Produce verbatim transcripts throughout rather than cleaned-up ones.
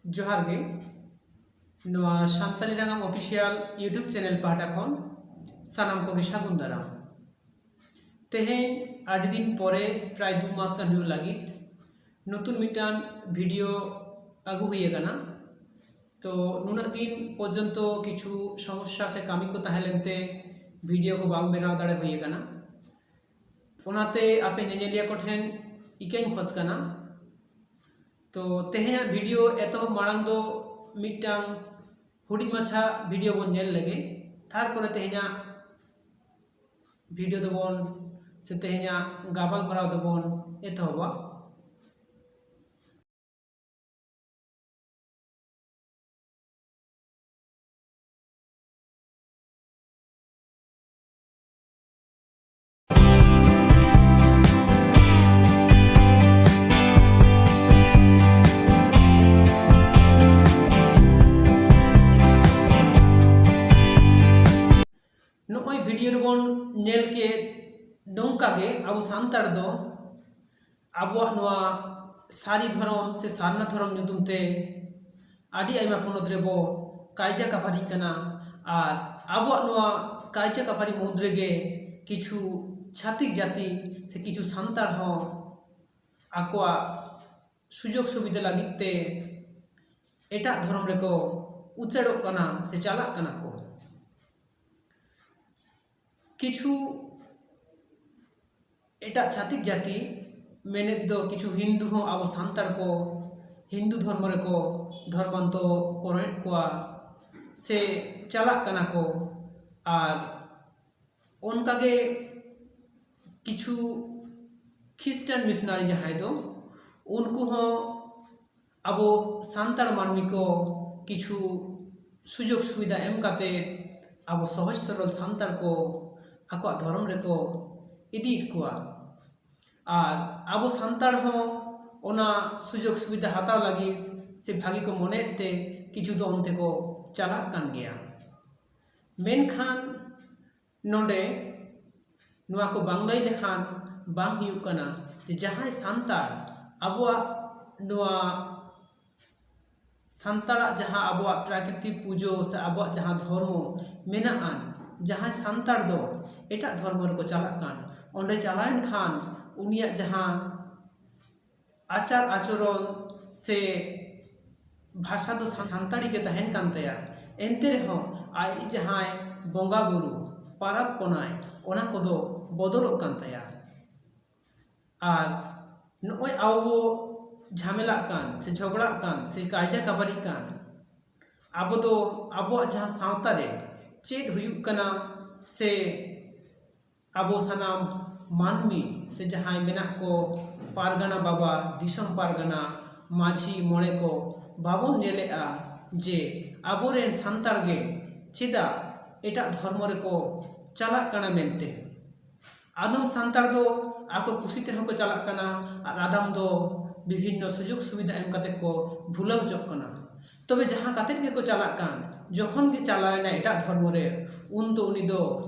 ᱡᱚᱦᱟᱨ ᱜᱮ᱾ ᱱᱚᱣᱟ ᱥᱟᱱᱛᱟᱞᱤ ᱱᱟᱜᱟᱢ ᱚᱯᱷᱤᱥᱤᱭᱟᱞ YouTube ᱪᱮᱱᱮᱞ ᱯᱟᱦᱴᱟ ᱠᱷᱚᱱ ᱥᱟᱱᱟᱢ ᱠᱚᱜᱮ ᱥᱟᱹᱜᱩᱱ ᱫᱟᱨᱟᱢ᱾ ᱛᱮᱦᱮᱧ ᱟᱹᱰᱤ ᱫᱤᱱ ᱯᱚᱨᱮ, ᱯᱨᱟᱭ ᱫᱩ ᱢᱟᱥ ᱜᱟᱱ ᱦᱩᱭᱩᱜ ᱞᱟᱹᱜᱤᱫ, ᱱᱚᱛᱩᱱ ᱢᱤᱫᱴᱟᱝ ᱵᱷᱤᱰᱤᱭᱳ ᱟᱹᱜᱩ ᱦᱩᱭ ᱟᱠᱟᱱᱟ᱾ ᱛᱚ ᱱᱩᱱᱟᱹᱜ ᱫᱤᱱ ᱯᱚᱨᱡᱚᱱᱛᱚ ᱠᱤᱪᱷᱩ ᱥᱚᱢᱚᱥᱥᱟ ᱥᱮ ᱠᱟᱹᱢᱤ ᱠᱚ ᱛᱟᱦᱮᱸ ᱞᱮᱱᱛᱮ ᱵᱷᱤᱰᱤᱭᱳ ᱠᱚ ᱵᱟᱝ ᱵᱮᱱᱟᱣ ᱫᱟᱲᱮ ᱦᱩᱭ ᱟᱠᱟᱱᱟ᱾ ᱚᱱᱟᱛᱮ ᱟᱯᱮ ᱧᱮᱧᱮᱞᱤᱭᱟᱹ ᱠᱚᱴᱷᱮᱱ ᱤᱠᱟᱹᱧ ᱠᱷᱚᱡᱽ ᱠᱟᱱᱟ᱾ ᱛᱚ ᱛᱮᱦᱮᱧᱟᱜ ᱵᱷᱤᱰᱤᱭᱳ ᱮᱛᱚᱦᱚᱵ ᱢᱟᱲᱟᱝ ᱫᱚ ᱢᱤᱫᱴᱟᱝ ᱦᱩᱰᱤᱧ ᱢᱟᱪᱷᱟ ᱵᱷᱤᱰᱤᱭᱳ ᱵᱚᱱ ᱧᱮᱞ ᱞᱮᱜᱮ, ᱛᱟᱨᱯᱚᱨᱮ ᱛᱮᱦᱮᱧᱟᱜ ᱵᱷᱤᱰᱤᱭᱳ ᱫᱚᱵᱚᱱ ᱥᱮ ᱛᱮᱦᱮᱧᱟᱜ ᱜᱟᱯᱟᱞᱢᱟᱨᱟᱣ ᱫᱚᱵᱚᱱ ᱮᱛᱚᱦᱚᱵᱟ᱾ ᱱᱚᱜᱼᱚᱭ ᱵᱷᱤᱰᱤᱭᱳ ᱨᱮᱵᱚᱱ ᱧᱮᱞ ᱠᱮᱫ, ᱱᱚᱝᱠᱟ ᱜᱮ ᱟᱵᱚ ᱥᱟᱱᱛᱟᱲ ᱫᱚ ᱟᱵᱚᱣᱟᱜ ᱱᱚᱣᱟ ᱥᱟᱹᱨᱤ ᱫᱷᱚᱨᱚᱢ ᱥᱮ ᱥᱟᱨᱱᱟ ᱫᱷᱚᱨᱚᱢ ᱧᱩᱛᱩᱢ ᱛᱮ ᱟᱹᱰᱤ ᱟᱭᱢᱟ ᱯᱚᱱᱚᱛ ᱨᱮᱵᱚ ᱠᱟᱭᱡᱟ ᱠᱟᱯᱷᱟᱨᱤᱜ ᱠᱟᱱᱟ᱾ ᱟᱨ ᱟᱵᱚᱣᱟᱜ ᱱᱚᱣᱟ ᱠᱟᱭᱡᱟ ᱠᱟᱯᱷᱟᱨᱤ ᱢᱩᱫᱽ ᱨᱮᱜᱮ ᱠᱤᱪᱷᱩ ᱪᱷᱟᱹᱛᱤᱠ ᱡᱟᱹᱛᱤ ᱥᱮ ᱠᱤᱪᱷᱩ ᱥᱟᱱᱛᱟᱲ ᱦᱚᱸ ᱟᱠᱚᱣᱟᱜ ᱥᱩᱡᱳᱜᱽ ᱥᱩᱵᱤᱫᱷᱟ ᱞᱟᱹᱜᱤᱫ ᱛᱮ ᱮᱴᱟᱜ ᱫᱷᱚᱨᱚᱢ ᱨᱮᱠᱚ ᱩᱪᱟᱹᱲᱚᱜ ᱠᱟᱱᱟ ᱥᱮ ᱪᱟᱞᱟᱜ ᱠᱟᱱᱟ ᱠᱚ᱾ ᱠᱤᱪᱷᱩ ᱮᱴᱟᱜ ᱪᱷᱟᱹᱛᱤᱠ ᱡᱟᱹᱛᱤ, ᱢᱮᱱᱮᱫ ᱫᱚ ᱠᱤᱪᱷᱩ ᱦᱤᱱᱫᱩ ᱦᱚᱸ ᱟᱵᱚ ᱥᱟᱱᱛᱟᱲ ᱠᱚ ᱦᱤᱱᱫᱩ ᱫᱷᱚᱨᱢᱚ ᱨᱮᱠᱚ ᱫᱷᱚᱨᱢᱟᱱᱛᱚᱨᱚᱭᱮᱫ ᱠᱚᱣᱟ ᱥᱮ ᱪᱟᱞᱟᱜ ᱠᱟᱱᱟ ᱠᱚ᱾ ᱟᱨ ᱚᱱᱠᱟᱜᱮ ᱠᱤᱪᱷᱩ ᱠᱷᱨᱤᱥᱴᱟᱱ ᱢᱤᱥᱚᱱᱟᱨᱤ ᱡᱟᱦᱟᱸᱭ ᱫᱚ, ᱩᱱᱠᱩ ᱦᱚᱸ ᱟᱵᱚ ᱥᱟᱱᱛᱟᱲ ᱢᱟᱹᱱᱢᱤ ᱠᱚ ᱠᱤᱪᱷᱩ ᱥᱩᱡᱳᱜᱽ ᱥᱩᱵᱤᱫᱷᱟ ᱮᱢ ᱠᱟᱛᱮ ᱟᱵᱚ ᱥᱚᱦᱚᱡ ᱥᱚᱨᱚᱞ ᱥᱟᱱᱛᱟᱲ ᱠᱚ ᱟᱠᱚᱣᱟᱜ ᱫᱷᱚᱨᱚᱢ ᱨᱮᱠᱚ ᱤᱫᱤᱭᱮᱫ ᱠᱚᱣᱟ᱾ ᱟᱨ ᱟᱵᱚ ᱥᱟᱱᱛᱟᱲ ᱦᱚᱸ ᱚᱱᱟ ᱥᱩᱡᱳᱜᱽ ᱥᱩᱵᱤᱫᱷᱟ ᱦᱟᱛᱟᱣ ᱞᱟᱹᱜᱤᱫ ᱥᱮ ᱵᱷᱟᱹᱜᱤ ᱠᱚ ᱢᱚᱱᱮᱭᱮᱫ ᱛᱮ ᱠᱤᱪᱷᱩ ᱫᱚ ᱚᱱᱛᱮ ᱠᱚ ᱪᱟᱞᱟᱜ ᱠᱟᱱ ᱜᱮᱭᱟ᱾ ᱢᱮᱱᱠᱷᱟᱱ ᱱᱚᱰᱮ ᱱᱚᱣᱟ ᱠᱚ ᱵᱟᱝ ᱞᱟᱹᱭ ᱞᱮᱠᱷᱟᱱ ᱵᱟᱝ ᱦᱩᱭᱩᱜ ᱠᱟᱱᱟ ᱡᱮ ᱡᱟᱦᱟᱸᱭ ᱥᱟᱱᱛᱟᱲ ᱟᱵᱚᱣᱟᱜ ᱱᱚᱣᱟ ᱥᱟᱱᱛᱟᱲᱟᱜ ᱡᱟᱦᱟᱸ ᱟᱵᱚᱣᱟᱜ ᱯᱨᱟᱠᱨᱤᱛᱤᱠ ᱯᱩᱡᱟᱹ ᱥᱮ ᱟᱵᱚᱣᱟᱜ ᱡᱟᱦᱟᱸ ᱫᱷᱚᱨᱢᱚ ᱢᱮᱱᱟᱜᱼᱟ, ᱡᱟᱦᱟᱸᱭ ᱥᱟᱱᱛᱟᱲ ᱫᱚ ᱮᱴᱟᱜ ᱫᱷᱚᱨᱢᱚ ᱨᱮᱠᱚ ᱪᱟᱞᱟᱜ ᱠᱟᱱ, ᱚᱸᱰᱮ ᱪᱟᱞᱟᱣᱮᱱ ᱠᱷᱟᱱ ᱩᱱᱤᱭᱟᱜ ᱡᱟᱦᱟᱸ ᱟᱪᱟᱨ ᱟᱪᱚᱨᱚᱱ ᱥᱮ ᱵᱷᱟᱥᱟ ᱫᱚ ᱥᱟᱱᱛᱟᱲᱤ ᱜᱮ ᱛᱟᱦᱮᱱ ᱠᱟᱱ ᱛᱟᱭᱟ, ᱮᱱᱛᱮ ᱨᱮᱦᱚᱸ ᱟᱡ ᱡᱟᱦᱟᱸᱭ ᱵᱚᱸᱜᱟ ᱵᱩᱨᱩ, ᱯᱟᱨᱟᱵᱽ ᱯᱩᱱᱟᱹᱭ, ᱚᱱᱟ ᱠᱚᱫᱚ ᱵᱚᱫᱚᱞᱚᱜ ᱠᱟᱱ ᱛᱟᱭᱟ᱾ ᱟᱨ ᱱᱚᱜᱼᱚᱭ ᱟᱵᱚ ᱵᱚ ᱡᱷᱟᱢᱮᱞᱟᱜ ᱠᱟᱱ ᱥᱮ ᱡᱷᱚᱜᱽᱲᱟᱜ ᱠᱟᱱ ᱥᱮ ᱠᱟᱭᱡᱟ ᱠᱟᱵᱟᱨᱤ ᱠᱟᱱ, ᱟᱵᱚ ᱫᱚ ᱟᱵᱚᱣᱟᱜ ᱡᱟᱦᱟᱸ ᱥᱟᱶᱛᱟ ᱨᱮ ᱪᱮᱫ ᱦᱩᱭᱩᱜ ᱠᱟᱱᱟ ᱥᱮ ᱟᱵᱚ ᱥᱟᱱᱟᱢ ᱢᱟᱹᱱᱢᱤ ᱥᱮ ᱡᱟᱦᱟᱸᱭ ᱢᱮᱱᱟᱜ ᱠᱚ, ᱯᱟᱨᱜᱟᱱᱟ ᱵᱟᱵᱟ, ᱫᱤᱥᱚᱢ ᱯᱟᱨᱜᱟᱱᱟ, ᱢᱟᱹᱡᱷᱤ, ᱢᱚᱬᱮ ᱠᱚ, ᱵᱟᱵᱚᱱ ᱧᱮᱞᱮᱜᱼᱟ ᱡᱮ ᱟᱵᱚᱨᱮᱱ ᱥᱟᱱᱛᱟᱲ ᱜᱮ ᱪᱮᱫᱟᱜ ᱮᱴᱟᱜ ᱫᱷᱚᱨᱢᱚ ᱨᱮᱠᱚ ᱪᱟᱞᱟᱜ ᱠᱟᱱᱟ ᱢᱮᱱᱛᱮ᱾ ᱟᱫᱚᱢ ᱥᱟᱱᱛᱟᱲ ᱫᱚ ᱟᱠᱚ ᱠᱩᱥᱤ ᱛᱮᱦᱚᱸ ᱠᱚ ᱪᱟᱞᱟᱜ ᱠᱟᱱᱟ, ᱟᱨ ᱟᱫᱚᱢ ᱫᱚ ᱵᱤᱵᱷᱤᱱᱱᱚ ᱥᱩᱡᱳᱜᱽ ᱥᱩᱵᱤᱫᱷᱟ ᱮᱢ ᱠᱟᱛᱮ ᱠᱚ ᱵᱷᱩᱞᱟᱹᱣ ᱦᱚᱪᱚᱜ ᱠᱟᱱᱟ᱾ ᱛᱚᱵᱮ ᱡᱟᱦᱟᱸ ᱠᱟᱛᱮᱫ ᱜᱮᱠᱚ ᱪᱟᱞᱟᱜ ᱠᱟᱱ, ᱡᱚᱠᱷᱚᱱ ᱜᱮ ᱪᱟᱞᱟᱣ ᱮᱱᱟ ᱮᱴᱟᱜ ᱫᱷᱚᱨᱢᱚ ᱨᱮ, ᱩᱱ ᱫᱚ ᱩᱱᱤ ᱫᱚ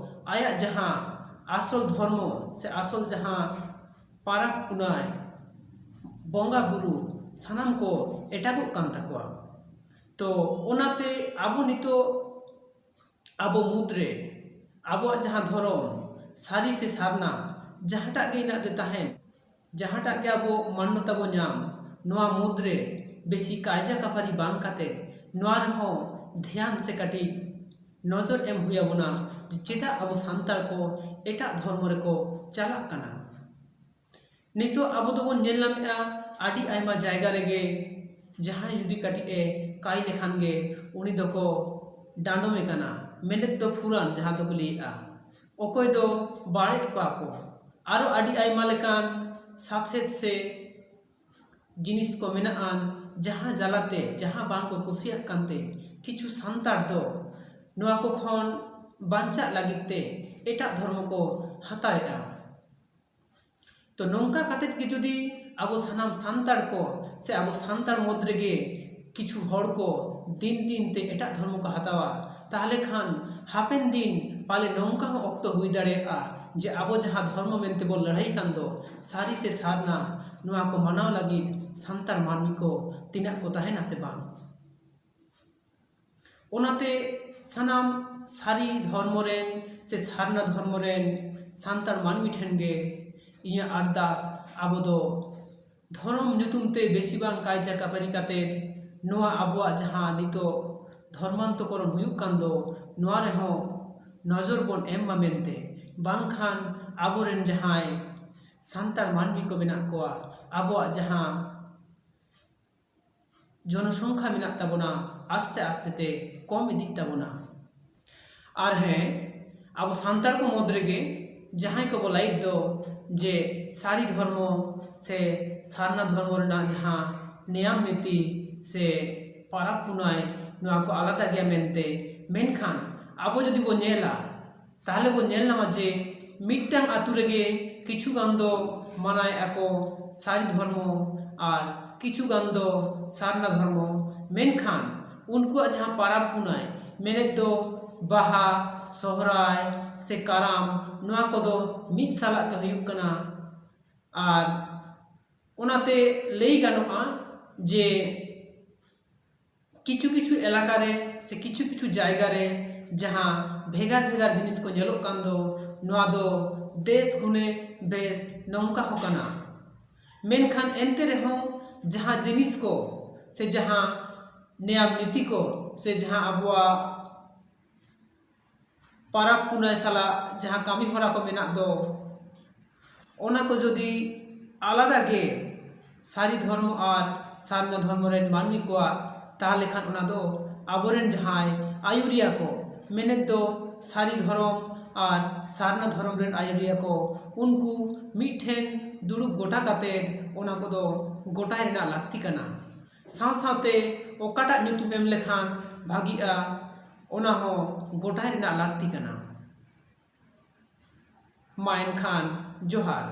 ᱟᱭᱟᱜ ᱡᱟᱦᱟᱸ ᱟᱥᱚᱞ ᱫᱷᱚᱨᱢᱚ ᱥᱮ ᱟᱥᱚᱞ ᱡᱟᱦᱟᱸ ᱯᱟᱨᱟᱵᱽ ᱯᱩᱱᱟᱹᱭ, ᱵᱚᱸᱜᱟ ᱵᱩᱨᱩ, ᱥᱟᱱᱟᱢ ᱠᱚ ᱮᱴᱟᱜᱚᱜ ᱠᱟᱱ ᱛᱟᱠᱚᱣᱟ᱾ ᱛᱚ ᱚᱱᱟᱛᱮ ᱟᱵᱚ ᱱᱤᱛᱚᱜ ᱟᱵᱚ ᱢᱩᱫᱽᱨᱮ ᱟᱵᱚᱣᱟᱜ ᱡᱟᱦᱟᱸ ᱫᱷᱚᱨᱚᱢ, ᱥᱟᱹᱨᱤ ᱥᱮ ᱥᱟᱨᱱᱟ, ᱡᱟᱦᱟᱸᱴᱟᱜ ᱜᱮ ᱤᱱᱟᱹᱜ ᱫᱚ ᱛᱟᱦᱮᱱ, ᱡᱟᱦᱟᱸᱴᱟᱜ ᱜᱮ ᱟᱵᱚ ᱢᱟᱱᱱᱚᱛᱟ ᱵᱚ ᱧᱟᱢ, ᱱᱚᱣᱟ ᱢᱩᱫᱽᱨᱮ ᱵᱮᱥᱤ ᱠᱟᱭᱡᱟ ᱠᱟᱯᱷᱟᱨᱤ ᱵᱟᱝ ᱠᱟᱛᱮ ᱱᱚᱣᱟ ᱨᱮᱦᱚᱸ ᱫᱷᱮᱭᱟᱱ ᱥᱮ ᱠᱟᱹᱴᱤᱡ ᱱᱚᱡᱚᱨ ᱮᱢ ᱦᱩᱭ ᱟᱵᱚᱱᱟ ᱡᱮ ᱪᱮᱫᱟᱜ ᱟᱵᱚ ᱥᱟᱱᱛᱟᱲ ᱠᱚ ᱮᱴᱟᱜ ᱫᱷᱚᱨᱢᱚ ᱨᱮᱠᱚ ᱪᱟᱞᱟᱜ ᱠᱟᱱᱟ᱾ ᱱᱤᱛᱚᱜ ᱟᱵᱚ ᱫᱚᱵᱚᱱ ᱧᱮᱞ ᱧᱟᱢᱮᱫᱼᱟ, ᱟᱹᱰᱤ ᱟᱭᱢᱟ ᱡᱟᱭᱜᱟ ᱨᱮᱜᱮ ᱡᱟᱦᱟᱸᱭ ᱡᱩᱫᱤ ᱠᱟᱹᱴᱤᱡ ᱮ ᱠᱟᱭ ᱞᱮᱠᱷᱟᱱ ᱜᱮ ᱩᱱᱤ ᱫᱚᱠᱚ ᱰᱟᱸᱰᱚᱢᱮ ᱠᱟᱱᱟ, ᱢᱮᱱᱮᱫ ᱫᱚ ᱯᱷᱩᱨᱟᱱ ᱡᱟᱦᱟᱸ ᱫᱚᱠᱚ ᱞᱟᱹᱭᱮᱫᱼᱟ, ᱚᱠᱚᱭ ᱫᱚ ᱵᱟᱲᱮᱫ ᱠᱚᱣᱟ ᱠᱚ, ᱟᱨᱚ ᱟᱹᱰᱤ ᱟᱭᱢᱟ ᱞᱮᱠᱟᱱ ᱥᱟᱛᱥᱮᱫ ᱥᱮ ᱡᱤᱱᱤᱥ ᱠᱚ ᱢᱮᱱᱟᱜᱼᱟ, ᱡᱟᱦᱟᱸ ᱡᱟᱞᱟᱛᱮ ᱡᱟᱦᱟᱸ ᱵᱟᱝ ᱠᱚ ᱠᱩᱥᱤᱭᱟᱜ ᱠᱟᱱᱛᱮ ᱠᱤᱪᱷᱩ ᱥᱟᱱᱛᱟᱲ ᱫᱚ ᱱᱚᱣᱟ ᱠᱚ ᱠᱷᱚᱱ ᱵᱟᱧᱪᱟᱜ ᱞᱟᱹᱜᱤᱫ ᱛᱮ ᱮᱴᱟᱜ ᱫᱷᱚᱨᱢᱚ ᱠᱚ ᱦᱟᱛᱟᱣᱮᱫᱼᱟ᱾ ᱛᱚ ᱱᱚᱝᱠᱟ ᱠᱟᱛᱮᱫ ᱜᱮ ᱡᱩᱫᱤ ᱟᱵᱚ ᱥᱟᱱᱟᱢ ᱥᱟᱱᱛᱟᱲ ᱠᱚ ᱥᱮ ᱟᱵᱚ ᱥᱟᱱᱛᱟᱲ ᱢᱩᱫᱽ ᱨᱮᱜᱮ ᱠᱤᱪᱷᱩ ᱦᱚᱲ ᱠᱚ ᱫᱤᱱ ᱫᱤᱱ ᱛᱮ ᱮᱴᱟᱜ ᱫᱷᱚᱨᱢᱚ ᱠᱚ ᱦᱟᱛᱟᱣᱟ, ᱛᱟᱦᱚᱞᱮ ᱠᱷᱟᱱ ᱦᱟᱯᱮᱱ ᱫᱤᱱ ᱯᱟᱞᱮ ᱱᱚᱝᱠᱟ ᱦᱚᱸ ᱚᱠᱛᱚ ᱦᱩᱭ ᱫᱟᱲᱮᱭᱟᱜᱼᱟ ᱡᱮ ᱟᱵᱚ ᱡᱟᱦᱟᱸ ᱫᱷᱚᱨᱢᱚ ᱢᱮᱱᱛᱮ ᱵᱚᱱ ᱞᱟᱹᱲᱦᱟᱹᱭ ᱠᱟᱱ ᱫᱚ, ᱥᱟᱹᱨᱤ ᱥᱮ ᱥᱟᱨᱱᱟ, ᱱᱚᱣᱟ ᱠᱚ ᱢᱟᱱᱟᱣ ᱞᱟᱹᱜᱤᱫ ᱥᱟᱱᱛᱟᱲ ᱢᱟᱹᱱᱢᱤ ᱠᱚ ᱛᱤᱱᱟᱹᱜ ᱠᱚ ᱛᱟᱦᱮᱱᱟ ᱥᱮ ᱵᱟᱝ? ᱚᱱᱟᱛᱮ ᱥᱟᱱᱟᱢ ᱥᱟᱹᱨᱤ ᱫᱷᱚᱨᱢᱚ ᱨᱮᱱ ᱥᱮ ᱥᱟᱨᱱᱟ ᱫᱷᱚᱨᱢᱚ ᱨᱮᱱ ᱥᱟᱱᱛᱟᱲ ᱢᱟᱹᱱᱢᱤ ᱴᱷᱮᱱ ᱜᱮ ᱤᱧᱟᱹᱜ ᱟᱨᱫᱟᱥ, ᱟᱵᱚ ᱫᱚ ᱫᱷᱚᱨᱚᱢ ᱧᱩᱛᱩᱢ ᱛᱮ ᱵᱮᱥᱤ ᱵᱟᱝ ᱠᱟᱭᱡᱟ ᱠᱟᱯᱟᱨᱤ ᱠᱟᱛᱮ ᱱᱚᱣᱟ ᱟᱵᱚᱣᱟᱜ ᱡᱟᱦᱟᱸ ᱱᱤᱛᱚᱜ ᱫᱷᱚᱨᱢᱟᱱᱛᱚᱠᱚᱨᱚᱱ ᱦᱩᱭᱩᱜ ᱠᱟᱱ ᱫᱚ, ᱱᱚᱣᱟ ᱨᱮᱦᱚᱸ ᱱᱚᱡᱚᱨ ᱵᱚᱱ ᱮᱢ ᱢᱟ ᱢᱮᱱᱛᱮ, ᱵᱟᱝᱠᱷᱟᱱ ᱟᱵᱚᱨᱮᱱ ᱡᱟᱦᱟᱸᱭ ᱥᱟᱱᱛᱟᱲ ᱢᱟᱹᱱᱢᱤ ᱠᱚ ᱢᱮᱱᱟᱜ ᱠᱚᱣᱟ, ᱟᱵᱚᱣᱟᱜ ᱡᱟᱦᱟᱸ ᱡᱚᱱᱚᱥᱚᱝᱠᱷᱟ ᱢᱮᱱᱟᱜ ᱛᱟᱵᱚᱱᱟ, ᱟᱥᱛᱮ ᱟᱥᱛᱮ ᱛᱮ ᱠᱚᱢ ᱤᱫᱤᱜ ᱛᱟᱵᱚᱱᱟ᱾ ᱟᱨ ᱦᱮᱸ, ᱟᱵᱚ ᱥᱟᱱᱛᱟᱲ ᱠᱚ ᱢᱩᱫᱽ ᱨᱮᱜᱮ ᱡᱟᱦᱟᱸᱭ ᱠᱚᱵᱚ ᱞᱟᱹᱭᱮᱫ ᱫᱚ ᱡᱮ ᱥᱟᱹᱨᱤ ᱫᱷᱚᱨᱢᱚ ᱥᱮ ᱥᱟᱨᱱᱟ ᱫᱷᱚᱨᱢᱚ ᱨᱮᱱᱟᱜ ᱡᱟᱦᱟᱸ ᱱᱮᱭᱟᱢ ᱱᱤᱛᱤ ᱥᱮ ᱯᱟᱨᱟᱵᱽ ᱯᱩᱱᱟᱹᱭ, ᱱᱚᱣᱟ ᱠᱚ ᱟᱞᱟᱫᱟ ᱜᱮᱭᱟ ᱢᱮᱱᱛᱮ, ᱢᱮᱱᱠᱷᱟᱱ ᱟᱵᱚ ᱡᱩᱫᱤ ᱵᱚ ᱧᱮᱞᱟ, ᱛᱟᱦᱚᱞᱮ ᱵᱚ ᱧᱮᱞ ᱧᱟᱢᱟ ᱡᱮ ᱢᱤᱫᱴᱟᱝ ᱟᱹᱛᱩ ᱨᱮᱜᱮ ᱠᱤᱪᱷᱩ ᱜᱟᱱ ᱫᱚ ᱢᱟᱱᱟᱣᱮᱫᱼᱟ ᱠᱚ ᱥᱟᱹᱨᱤ ᱫᱷᱚᱨᱢᱚ ᱟᱨ ᱠᱤᱪᱷᱩ ᱜᱟᱱ ᱫᱚ ᱥᱟᱨᱱᱟ ᱫᱷᱚᱨᱢᱚ, ᱢᱮᱱᱠᱷᱟᱱ ᱩᱱᱠᱩᱣᱟᱜ ᱡᱟᱦᱟᱸ ᱯᱟᱨᱟᱵᱽ ᱯᱩᱱᱟᱹᱭ, ᱢᱮᱱᱮᱫ ᱫᱚ ᱵᱟᱦᱟ, ᱥᱚᱦᱨᱟᱭ ᱥᱮ ᱠᱟᱨᱟᱢ, ᱱᱚᱣᱟ ᱠᱚᱫᱚ ᱢᱤᱫ ᱥᱟᱞᱟᱜ ᱜᱮ ᱦᱩᱭᱩᱜ ᱠᱟᱱᱟ᱾ ᱟᱨ ᱚᱱᱟᱛᱮ ᱞᱟᱹᱭ ᱜᱟᱱᱚᱜᱼᱟ ᱡᱮ ᱠᱤᱪᱷᱩ ᱠᱤᱪᱷᱩ ᱮᱞᱟᱠᱟ ᱨᱮ ᱥᱮ ᱠᱤᱪᱷᱩ ᱠᱤᱪᱷᱩ ᱡᱟᱭᱜᱟ ᱨᱮ ᱡᱟᱦᱟᱸ ᱵᱷᱮᱜᱟᱨ ᱵᱷᱮᱜᱟᱨ ᱡᱤᱱᱤᱥ ᱠᱚ ᱧᱮᱞᱚᱜ ᱠᱟᱱ ᱫᱚ, ᱱᱚᱣᱟ ᱫᱚ ᱫᱮᱥ ᱜᱩᱱᱮ ᱵᱮᱥ ᱱᱚᱝᱠᱟ ᱦᱚᱸ ᱠᱟᱱᱟ᱾ ᱢᱮᱱᱠᱷᱟᱱ ᱮᱱᱛᱮ ᱨᱮᱦᱚᱸ ᱡᱟᱦᱟᱸ ᱡᱤᱱᱤᱥ ᱠᱚ ᱥᱮ ᱡᱟᱦᱟᱸ ᱱᱮᱭᱟᱢ ᱱᱤᱛᱤ ᱠᱚ ᱥᱮ ᱡᱟᱦᱟᱸ ᱟᱵᱚᱣᱟᱜ ᱯᱟᱨᱟᱵᱽ ᱯᱩᱱᱟᱹᱭ ᱥᱟᱞᱟᱜ ᱡᱟᱦᱟᱸ ᱠᱟᱹᱢᱤ ᱦᱚᱨᱟ ᱠᱚ ᱢᱮᱱᱟᱜ ᱫᱚ, ᱚᱱᱟ ᱠᱚ ᱡᱩᱫᱤ ᱟᱞᱟᱫᱟ ᱜᱮ ᱥᱟᱹᱨᱤ ᱫᱷᱚᱨᱢᱚ ᱟᱨ ᱥᱟᱨᱱᱟ ᱫᱷᱚᱨᱢᱚ ᱨᱮᱱ ᱢᱟᱹᱱᱢᱤ ᱠᱚᱣᱟᱜ, ᱛᱟᱦᱚᱞᱮ ᱠᱷᱟᱱ ᱚᱱᱟ ᱫᱚ ᱟᱵᱚᱨᱮᱱ ᱡᱟᱦᱟᱸᱭ ᱟᱹᱭᱩᱨᱤᱭᱟᱹ ᱠᱚ, ᱢᱮᱱᱮᱫ ᱫᱚ ᱥᱟᱹᱨᱤ ᱫᱷᱚᱨᱚᱢ ᱟᱨ ᱥᱟᱨᱱᱟ ᱫᱷᱚᱨᱚᱢ ᱨᱮᱱ ᱟᱹᱭᱩᱨᱤᱭᱟᱹ ᱠᱚ, ᱩᱱᱠᱩ ᱢᱤᱫ ᱴᱷᱮᱱ ᱫᱩᱲᱩᱵ ᱜᱚᱴᱟ ᱠᱟᱛᱮ ᱚᱱᱟ ᱠᱚᱫᱚ ᱜᱚᱴᱟᱭ ᱨᱮᱱᱟᱜ ᱞᱟᱹᱠᱛᱤ ᱠᱟᱱᱟ᱾ ᱥᱟᱶ ᱥᱟᱶᱛᱮ ᱚᱠᱟᱴᱟᱜ ᱧᱩᱛᱩᱢ ᱮᱢ ᱞᱮᱠᱷᱟᱱ ᱵᱷᱟᱹᱜᱤᱜᱼᱟ, ᱚᱱᱟ ᱦᱚᱸ ᱜᱚᱴᱟᱭ ᱨᱮᱱᱟᱜ ᱞᱟᱹᱠᱛᱤ ᱠᱟᱱᱟ᱾ ᱢᱟ ᱮᱱᱠᱷᱟᱱ ᱡᱚᱦᱟᱨ᱾